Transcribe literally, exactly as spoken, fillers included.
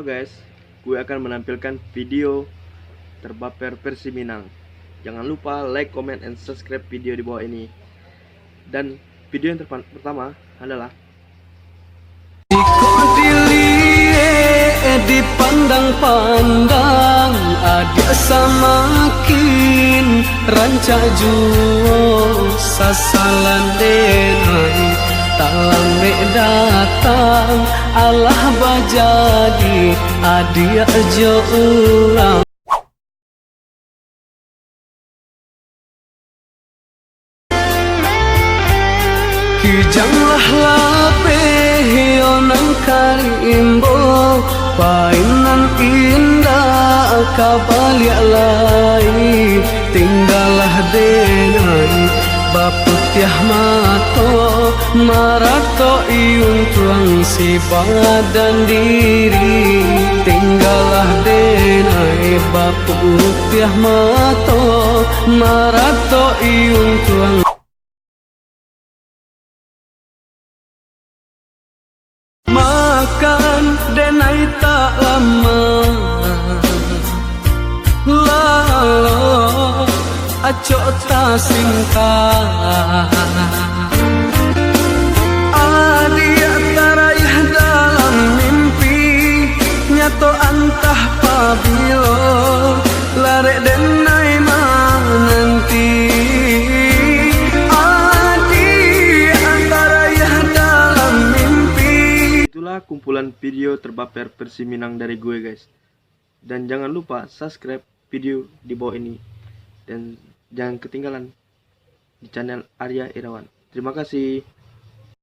Halo guys, gue akan menampilkan video terbaper versi Minang. Jangan lupa like, comment, and subscribe video di bawah ini. Dan video yang terpa- pertama adalah Iko diliek dipandang-pandang, adiak samakin rancak juo sasalan denai. Talambek datang, alah bajadi adiak jo urang. Kijanglah lapeh yo nan ka diimbo, painan indak ka baliak lai. Tinggalah denai baputiah mato, maratok iuntuang si badan diri. Tinggalah denai baputiah mato, maratok iuntuang. Makan denai tak lamo, lalo acok tasingka. Adiak tarayah dalam mimpi, nyato antah pabilo, larek denai mananti. Adiak tarayah dalam mimpi. Itulah kumpulan video terbaper versi Minang dari gue, guys. Dan jangan lupa subscribe video di bawah ini. Dan jangan ketinggalan di channel Arya Irawan. Terima kasih.